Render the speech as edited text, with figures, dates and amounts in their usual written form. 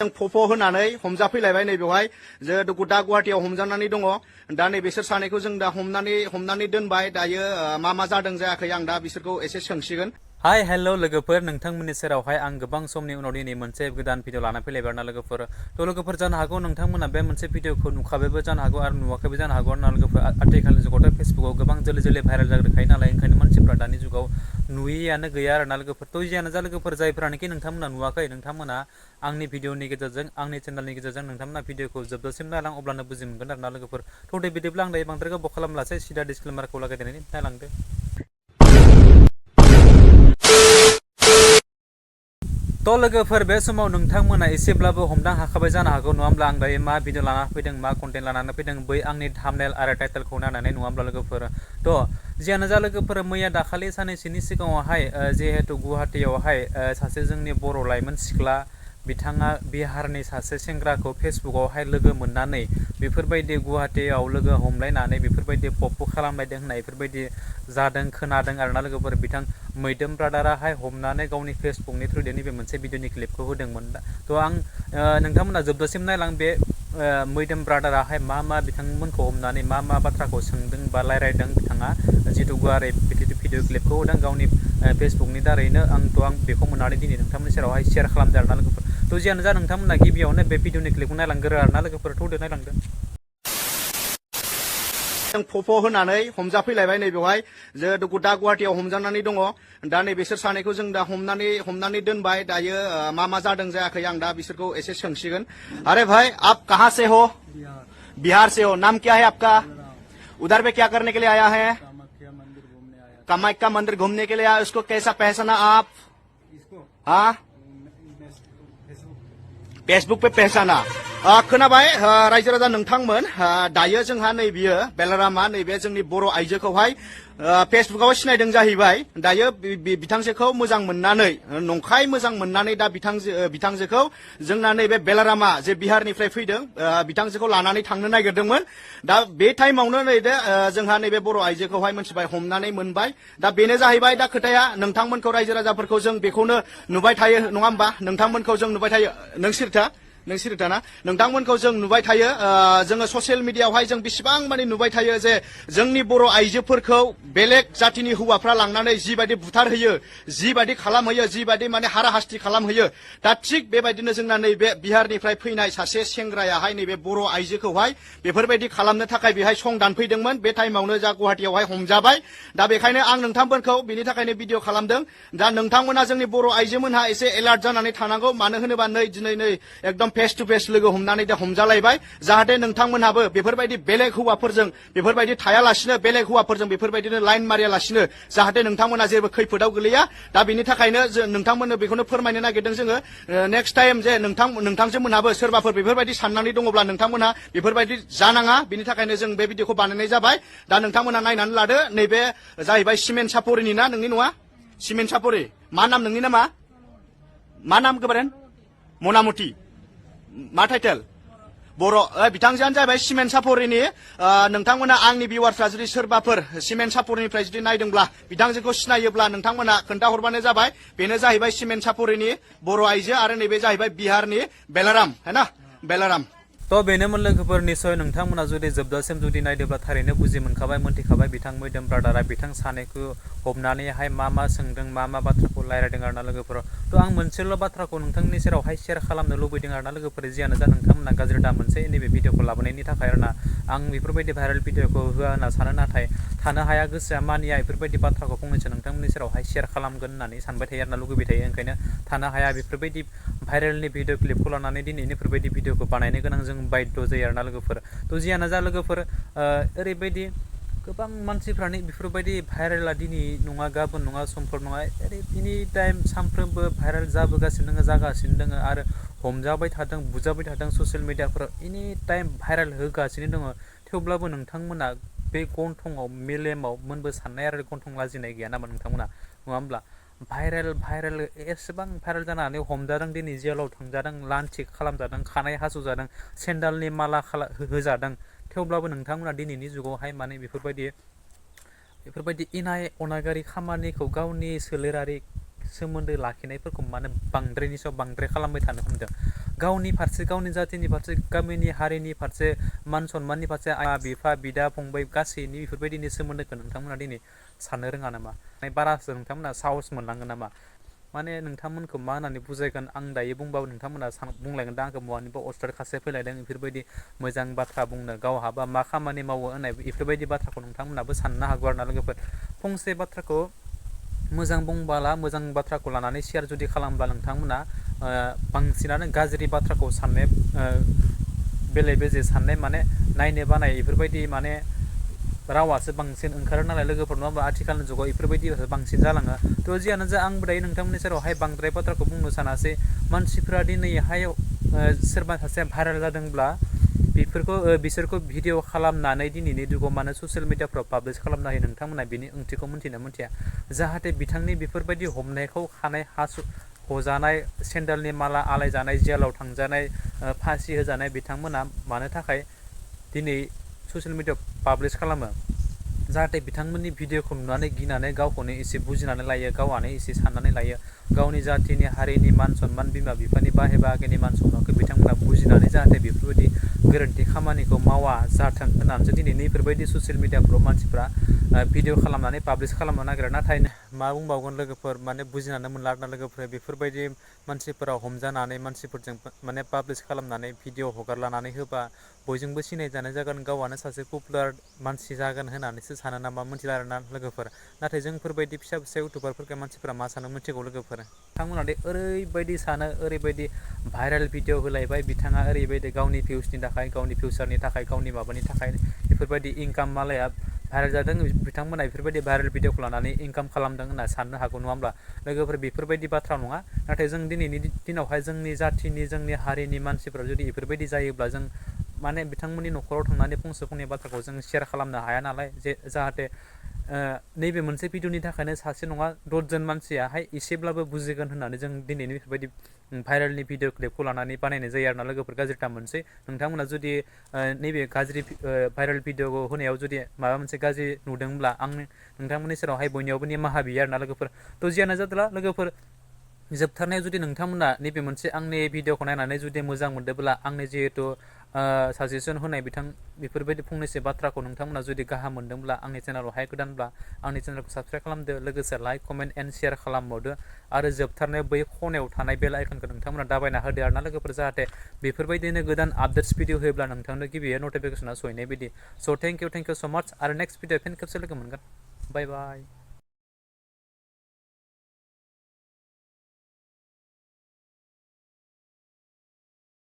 जों फफ' होनानै हमजाफैलायबाय नैबेवहाय जे दा गुवाहाटीयाव हमजानानै दङ दा नै बिसोर सानैखौ जों दा हमनानै दोनबाय दायो मा जादों जायाखै आं दा बिसोरखौ एसे सोंसिगोन। हाय हेल' लोगोफोर नोंथांमोननि सेरावहाय आं गोबां समनि उनाव दिनै मोनसे गोदान भिडिअ लाना फैलायबाय ना लोगोफोर थ' लोगोफोर जानो हागौ नोंथांमोना बे मोनसे भिडिअखौ नुखाबायबो जानो हागौ आरो नुवाखैबो जानो हागौ ना लोगोफोर आथिखालनि जुगावथ' फेसबुकाव गोबां जोलै भाइरेल जाग्रोखायो नालाय ओंखायनो मानसिफ्रा दानि जुगाव नुयैयानो गैया आरो ना लोगोफोर थ' जियानो जा लोगोफोर जायफ्रानोखि नोंथांमोना नुवाखै नोंथांमोना आंनि भिडिअनि गेजेरजों आंनि चेनेलनि गेजेरजों नोंथांमोना भिडिअखौ जोबजासिम नायलां अब्लानो बुजि मोनगोन आरो ना लोगोफोर थ' दे बिदिब्ला आं दायो बांद्राय गोबाव खालामलासै सिदा डिसक्लेमारखौ लागायनानै नायलांदो। थ' लोगोफोर बे समाव नोंथांमोना एसेब्लाबो हमदां हाखाबाय जानो हागौ नङा होमब्ला आं दायो मा भिडिअ लाना फैदों मा कन्टेन्ट लानानै फैदों बै आंनि थाम्बनेल आरो टाइटेलखौ नायनानै नङा होमब्ला लोगोफोर थ' जियानो जा लोगोफोर मैया दाखालि साननैसोनि सिगाङावहाय जिहेतु गुवाहाटीयावहाय सासे जोंनि बर' लाइमोन सिख्ला बिथाङा बिहारनि सासे सेंग्राखौ फेसबुकावहाय लोगो मोननानै बेफोरबायदि गुवाहाटीयाव लोगो हमलायनानै बेफोरबायदि पप खालामलायदों होननाय बेफोरबायदि जादों खोनादों आरोना लोगोफोर बिथां मैदोम ब्रादाराहाय हमनानै गावनि फेसबुकनि थ्रुयै नैबे मोनसे भिडिअनि क्लिपखौ होदोंमोन थ' आं नोंथांमोना जोबजासिम नायलां बे मैदोम ब्रादाराहाय मा बिथांमोनखौ हमनानै मा बाथ्राखौ सोंदों बा रायलायदों बिथाङा जिथु गुवारै भिडिअ क्लिपखौ होदों गावनि फेसबुकनि दारैनो आं बेखौ मोननानै दिनै नोंथांमोननि सेरावहाय शेयार खालामदों आरोना लोगोफोर थ' जियानो जा नोंथांमोना गिबियावनो बे भिडिअनि क्लिपखौ नायलांगोरो आरोना लोगोफोर थौदो नायलांदो। जों फफ' होनानै हमजाफैलायबाय नैबेवहाय जे दा गुवाहाटीयाव हमजानानै दङ दा नै बिसोर सानैखौ जों दा हमनानै दोनबाय दायो मा जादों जायाखै आं दा बिसोरखौ एसे सोंसिगोन। अरे भाई आप कहाँ से हो? बिहार से हो। नाम क्या है आपका? उधर पे क्या करने के लिए आया है? कामाख्या मंदिर घूमने के लिए आया। उसको कैसा पहचाना आप? हाँ फेसबुक पे पहचाना। खोनाबाय रायजो राजा नोंथांमोन दायो जोंहा नैबियो बेलारामा नैबे जोंनि बर' आइजोखौहाय फेसबुकाव सिनायदों जाहैबाय दायो बिथांजोखौ मोजां मोननानै नंखाय मोजां मोननानै दा बिथांजोखौ जोंना नैबे बेलारामा जे बिहारनिफ्राय फैदों बिथांजोखौ लानानै थांनो नागिरदोंमोन दा बे टाइमावनो नैबे जोंहा नैबे बर' आइजोखौहाय मोनथिबाय हमनानै मोनबाय दा बेनो जाहैबाय दा खोथाया नोंथांमोनखौ रायजो राजाफोरखौ जों बेखौनो नुबाय थायो नङा होमबा नोंथांमोनखौ जों नुबाय थायो नों सिरिथा नोंथांमोनखौ जों नुबाय थायो जोङो ससियेल मिडियायावहाय जों बेसेबां माने नुबाय थायो जे जोंनि बर' आइजोफोरखौ बेलेग जातिनि हौवाफ्रा लांनानै जिबायदि बुथारहोयो जिबायदि खालामहोयो जिबायदि माने हाराहास्ति खालामहोयो दा थिग बेबायदिनो जोंना नैबे बिहारनिफ्राय फैनाय सासे सेंग्रायाहाय नैबे बर' आइजोखौहाय बेफोरबायदि खालामनो थाखाय बेहाय सं दानफैदोंमोन बे टाइमावनो जा गुवाहाटीयावहाय हमजाबाय दा बेखायनो आं नोंथांमोनखौ बिनि थाखायनो भिडिअ खालामदों दा नोंथांमोना जोंनि बर' आइजोमोनहा एसे एलार्ट जानानै थानांगौ मानो होनोबा दिनै एकदम फेस टु फेस लोगो हमनानै दा हमजालायबाय जाहाथे नोंथांमोनहाबो बेफोरबायदि बेलेग हौवाफोरजों बेफोरबायदि थायालासिनो बेलेग हौवाफोरजों बेफोरबायदिनो लाइन मारियालासिनो जाहाथे नोंथांमोना जेबो खैफोदाव गोलैया दा बिनि थाखायनो नोंथांमोननो बेखौनो फोरमायनो नागिरदों जोङो नेक्स्ट टाइम जे नोंथांजोमोनहाबो सोरबाफोर बेफोरबायदि साननानै दङब्ला नोंथांमोनहा बेफोरबायदि जानाङा बिनि थाखायनो जों बे भिडिअखौ बानायनाय जाबाय दा नोंथांमोना नायनानै लादो नैबे जाहैबाय सिमेन्ट सापरिनि ना नोंनि नङा सिमेन्ट सापरि मा नाम नोंनि नामा मा नाम गोबारेन मनामुति मा टाइटेल बर' बिथांजोआनो जाहैबाय सिमेन्ट सापरिनि नोंथांमोना आंनि भिउवार्सआ जुदि सोरबाफोर सिमेन्ट सापरिनिफ्राय जुदि नायदोंब्ला बिथांजोखौ सिनायोब्ला नोंथांमोना खोन्थाहरबानो जाबाय बेनो जाहैबाय सिमेन्ट सापरिनि बर' आइजो आरो नैबे जाहैबाय बिहारनि बेलाराम है ना बेलाराम थ' बेनोमोन लोगोफोर निसय नोंथांमोना जुदि जोबजासिम जुदि नायदोंब्ला थारैनो बुजि मोनथिखाबाय बिथां मैदोम ब्रादारा बिथां सानैखौ हमनानैहाय मा सोंदों मा बाथ्राखौ रायलायदों आरोना लोगोफोर थ' आं मोनसेल' बाथ्राखौ नोंथांनि सेरावहाय शेयार खालामनो लुबैदों आरोना लोगोफोर जियानो जा नोंथांमोना गाज्रि दा मोनसे नैबे भिडिअखौ लाबोनायनि थाखाय आरोना आं बेफोरबायदि भाइरेल भिडिअखौ होआ होनना सानो नाथाय थानो हाया गोसोआ मानिया बेफोरबायदि बाथ्राखौ फंनैसो नोंथांमोननि सेरावहाय शेयार खालामगोन होननानै सानबाय थायो आरोना लुगैबाय थायो ओंखायनो थानो हाया बेफोरबायदि भाइरेलनि भिडिअ क्लिपखौ लानानै दिनैनि बेफोरबायदि भिडिअखौ बानायनो गोनां जों बायद' जायो आरोना लोगोफोर थ' जियानो जा लोगोफोर ओरैबायदि गोबां मानसिफ्रानो बेफोरबायदि भाइरेला दिनै नङा गाबोन नङा समफोर नङा एनि टाइम सानफ्रोमबो भाइरेल जाबोगासिनो दङ जागासिनो दङ आरो हमजाबाय थादों बुजाबाय थादों ससियेल मिडियाफोराव एनि टाइम भाइरेल होगासिनो दङ थेवब्लाबो नोंथांमोना बे गन्थङाव मेलेमाव मोनबो साननाय आरो गन्थं लाजिनाय गैया नामा नोंथांमोना नङा होमब्ला भाइरेल एसेबां भाइरेल जानानै हमजादों दिनै जेलाव थांजादों लान्थि खालामजादों खानाय हास'जादों सेन्डालनि माला होजादों थेवब्लाबो नोंथांमोना दिनैनि जुगावहाय माने बेफोरबायदि इनाय अनागारि खामानिखौ गावनि सोलेरारि सोमोन्दो लाखिनायफोरखौ माने बांद्रायनि सायाव बांद्राय खालामबाय थानो हमदों गावनि फारसे गावनि जातिनि फारसे गामिनि हारिनि फारसे मान सन्माननि फारसे आइ बिफा बिदा फंबाय गासैनि बेफोरबायदिनि सोमोन्दोखौ नोंथांमोना दिनै साननो रोङा नामा बारासो नोंथांमोना साहस मोनलाङो नामा माने नोंथांमोनखौ मा होननानै बुजायगोन आं दायो बुंबाबो नोंथांमोना बुंलायगोन दा आंखौ बहानिबा अस्टार खासे फैलायदों बेफोरबायदि मोजां बाथ्रा बुंनो गावहाबा मा खामानि मावो होननाय बेफोरबायदि बाथ्राखौ नोंथांमोनाबो साननो हागौ आरो ना लोगोफोर फंसे बाथ्राखौ मोजां बुंबाला मोजां बाथ्राखौ लानानै शेयार जुदि खालामब्ला नोंथांमोना बांसिनानो गाज्रि बाथ्राखौ साननाय बेले बेजे साननाय माने नायनो बानाय बेफोरबायदि माने रावासो बांसिन ओंखारो नालाय लोगोफोर नङा होमबा आथिखालनि जुगाव बेफोरबायदि बांसिन जालाङो थ' जियानो जा आंबो दायो नोंथांमोननि सेरावहाय बांद्राय बाथ्राखौ बुंनो सानासै मानसिफ्रा दिनैहाय सोरबा सासे भाइरेल जादोंब्ला बिसोरखौ भिडिअ खालामनानै दिनैनि जुगाव मानो ससियेल मिडियाफ्राव पाब्लिस खालामनो हायो नोंथांमोना बिनि ओंथिखौ मिथिया जाहाथे बिथांनि बेफोरबायदि हमनायखौ खानाय हजानाय सेन्देलनि माला आलायजानाय जेलाव थांजानाय फासि होजानाय बिथांमोना मानो थाखाय दिनै ससियेल मिडियाआव पाब्लिस खालामो जाहाथे बिथांमोननि भिडिअखौ नुनानै गिनानै गावखौनो एसे बुजिनानै लायो गावआनो एसे साननानै लायो गावनि जातिनि हारिनि मान सन्मान बिमा बिफानि बाहे बाहागिनि मान सन्मानखौ बिथांमोना बुजिनानै जाहाथे बेफोरबायदि गोरोन्थि खामानिखौ मावा जाथों होननानैसो दिनै नैफोरबायदि ससियेल मिडियाफ्राव मानसिफ्रा भिडिअ खालामनानै पाब्लिस खालामनो नागिरो नाथाय मा बुंबावगोन लोगोफोर माने बुजिनानै मोनला आरोना लोगोफोर बेफोरबायदि मानसिफोरा हमजानानै मानसिफोरजों माने पाब्लिस खालामनानै भिडिअ हगारलानानै होबा बयजोंबो सिनायजानाय जागोन गावआनो सासे पपुलार मानसि जागोन होननानैसो सानो नामा मिथिला आरोना लोगोफोर नाथाय जोंफोरबायदि फिसा फिसा इउटुबारफोरखौ मानसिफोरा मा सानो मिथिगौ लोगोफोर बिथांमोना दे ओरैबायदि सानो ओरैबायदि भाइरेल भिडिअ होलायबाय बिथाङा ओरैबायदि गावनि भिउसनि थाखाय गावनि फिउचारनि थाखाय गावनि माबानि थाखाय बेफोरबायदि इनकाम मालाया भाइरेल जादों बिथांमोना बेफोरबायदि भाइरेल भिडिअखौ लानानै इनकाम खालामदों होनना साननो हागौ नङा होमब्ला लोगोफोर बेफोरबायदि बाथ्रा नङा नाथाय जों दिनैनि दिनावहाय जोंनि जाथिनि जोंनि हारिनि मानसिफोरा जुदि बेफोरबायदि जायोब्ला जों माने बिथांमोननि न'खराव थांनानै फंसे फंनै बाथ्राखौ जों शेयार खालामनो हाया नालाय जाहाथे नैबे मोनसे भिडिअनि थाखायनो सासे नङा 10 जन मानसियाहाय एसेब्लाबो बुजिगोन होननानै जों दिनैनि बेफोरबायदि भाइरेलनि भिडिअ क्लिपखौ लानानै बानायनाय जायो आरोना लोगोफोर गाज्रिथा मोनसै नोंथांमोना जुदि नैबे गाज्रि भाइरेल भिडिअखौ होनायाव जुदि माबा मोनसे गाज्रि नुदोंब्ला आं नोंथांमोननि सेरावहाय बयनियावबो निमाहा बियो आरोना लोगोफोर थ' जियानो जादोला लोगोफोर जोबथारनायाव जुदि नोंथांमोना नैबे मोनसे आंनि भिडिअखौ नायनानै जुदि मोजां मोनदोंब्ला आंनि जिहेतु साजेसन होनाय बेफोरबायदि फंनैसो बाथ्राखौ नोंथांमोना जुदि गाहाम मोनदोंब्ला आंनि चेनेलावहाय गोदानब्ला आंनि चेनेलखौ साबसक्राइब खालामदो लोगोसे लाइक कमेन्ट एन्ड शेयार खालामबावदो आरो जोबथारनायाव बै खनायाव थानाय बेल आइकनखौ नोंथांमोना दाबायना होदो आरोना लोगोफोर जाहाथे बेफोरबायदिनो गोदान आपडेट्स भिडिअ होयोब्ला नोंथांनो गिबियै नटिफिकेसना सहैनाय बायदि स' थेंक इउ स' माच आरो नेक्स्ट भिडिअ फिन खेबसे लोगो मोनगोन बाय बाय